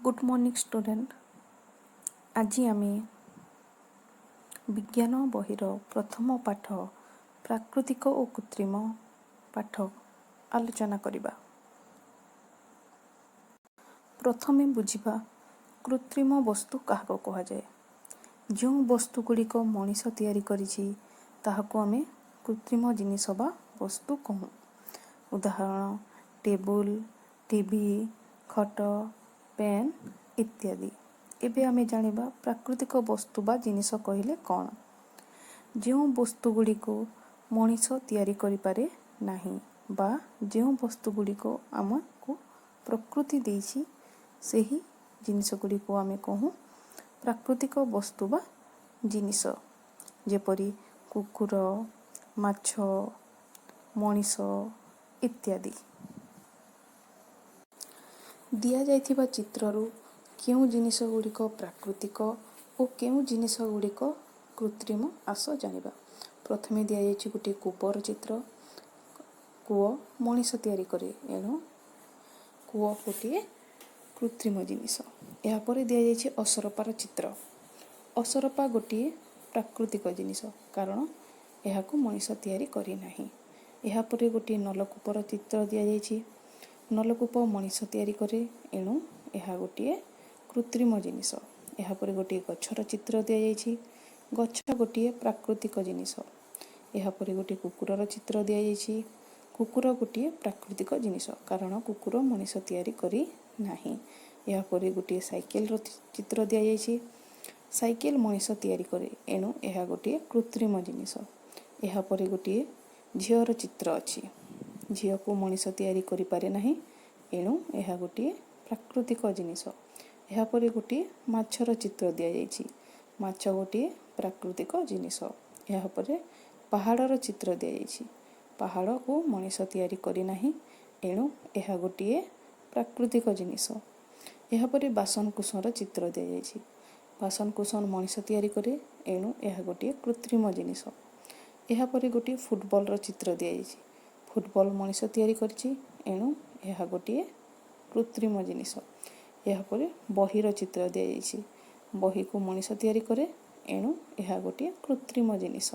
Good morning student. ଆଜି ଆମେ ବିଜ୍ଞାନ ବହିର ପ୍ରଥମ ପାଠ ପ୍ରାକୃତିକ ଓ କୃତ୍ରିମ ପାଠ ଆଲୋଚନା କରିବା। ପ୍ରଥମେ ବୁଝିବା କୃତ୍ରିମ ବସ୍ତୁ କାହାକୁ କୁହାଯାଏ। ଯେଉଁ ବସ୍ତୁ ଗୁଡ଼ିକ ମଣିଷ ତିଆରି କରିଛି, ତାହାକୁ ଆମେ କୃତ୍ରିମ ଜିନିଷ ବା ବସ୍ତୁ କହୁ। ଉଦାହରଣ: ଟେବୁଲ, ଟିଭି, ଖଟ, ପେନ୍ ଇତ୍ୟାଦି। ଏବେ ଆମେ ଜାଣିବା ପ୍ରାକୃତିକ ବସ୍ତୁ ବା ଜିନିଷ କହିଲେ କ'ଣ। ଯେଉଁ ବସ୍ତୁ ଗୁଡ଼ିକୁ ମଣିଷ ତିଆରି କରିପାରେ ନାହିଁ ବା ଯେଉଁ ବସ୍ତୁ ଗୁଡ଼ିକ ଆମକୁ ପ୍ରକୃତି ଦେଇଛି, ସେହି ଜିନିଷ ଗୁଡ଼ିକୁ ଆମେ କହୁ ପ୍ରାକୃତିକ ବସ୍ତୁ ବା ଜିନିଷ। ଯେପରି କୁକୁର, ମାଛ, ମଣିଷ ଇତ୍ୟାଦି। ଦିଆଯାଇଥିବା ଚିତ୍ରରୁ କେଉଁ ଜିନିଷ ଗୁଡ଼ିକ ପ୍ରାକୃତିକ ଓ କେଉଁ ଜିନିଷ ଗୁଡ଼ିକ କୃତ୍ରିମ, ଆସ ଜାଣିବା। ପ୍ରଥମେ ଦିଆଯାଇଛି ଗୋଟିଏ କୂପର ଚିତ୍ର। କୂଅ ମଣିଷ ତିଆରି କରେ, ଏଣୁ କୂଅ ଗୋଟିଏ କୃତ୍ରିମ ଜିନିଷ। ଏହାପରେ ଦିଆଯାଇଛି ଅସରପାର ଚିତ୍ର। ଅସରପା ଗୋଟିଏ ପ୍ରାକୃତିକ ଜିନିଷ, କାରଣ ଏହାକୁ ମଣିଷ ତିଆରି କରିନାହିଁ। ଏହାପରେ ଗୋଟିଏ ନଲକୂପର ଚିତ୍ର ଦିଆଯାଇଛି। ନଲକୂପ ମଣିଷ ତିଆରି କରେ, ଏଣୁ ଏହା ଗୋଟିଏ କୃତ୍ରିମ ଜିନିଷ। ଏହାପରେ ଗୋଟିଏ ଗଛର ଚିତ୍ର ଦିଆଯାଇଛି। ଗଛ ଗୋଟିଏ ପ୍ରାକୃତିକ ଜିନିଷ। ଏହାପରେ ଗୋଟିଏ କୁକୁରର ଚିତ୍ର ଦିଆଯାଇଛି। କୁକୁର ଗୋଟିଏ ପ୍ରାକୃତିକ ଜିନିଷ, କାରଣ କୁକୁର ମଣିଷ ତିଆରି କରି ନାହିଁ। ଏହାପରେ ଗୋଟିଏ ସାଇକେଲର ଚିତ୍ର ଦିଆଯାଇଛି। ସାଇକେଲ ମଣିଷ ତିଆରି କରେ, ଏଣୁ ଏହା ଗୋଟିଏ କୃତ୍ରିମ ଜିନିଷ। ଏହାପରେ ଗୋଟିଏ ଝିଅର ଚିତ୍ର ଅଛି। ଝିଅକୁ ମଣିଷ ତିଆରି କରିପାରେ ନାହିଁ, ଏଣୁ ଏହା ଗୋଟିଏ ପ୍ରାକୃତିକ ଜିନିଷ। ଏହାପରେ ଗୋଟିଏ ମାଛର ଚିତ୍ର ଦିଆଯାଇଛି। ମାଛ ଗୋଟିଏ ପ୍ରାକୃତିକ ଜିନିଷ। ଏହାପରେ ପାହାଡ଼ର ଚିତ୍ର ଦିଆଯାଇଛି। ପାହାଡ଼କୁ ମଣିଷ ତିଆରି କରିନାହିଁ, ଏଣୁ ଏହା ଗୋଟିଏ ପ୍ରାକୃତିକ ଜିନିଷ। ଏହାପରେ ବାସନକୁସନର ଚିତ୍ର ଦିଆଯାଇଛି। ବାସନକୁସନ ମଣିଷ ତିଆରି କରେ, ଏଣୁ ଏହା ଗୋଟିଏ କୃତ୍ରିମ ଜିନିଷ। ଏହାପରେ ଗୋଟିଏ ଫୁଟବଲର ଚିତ୍ର ଦିଆଯାଇଛି। ଫୁଟବଲ ମଣିଷ ତିଆରି କରିଛି, ଏଣୁ ଏହା ଗୋଟିଏ କୃତ୍ରିମ ଜିନିଷ। ଏହାପରେ ବହିର ଚିତ୍ର ଦିଆଯାଇଛି। ବହିକୁ ମଣିଷ ତିଆରି କରେ, ଏଣୁ ଏହା ଗୋଟିଏ କୃତ୍ରିମ ଜିନିଷ।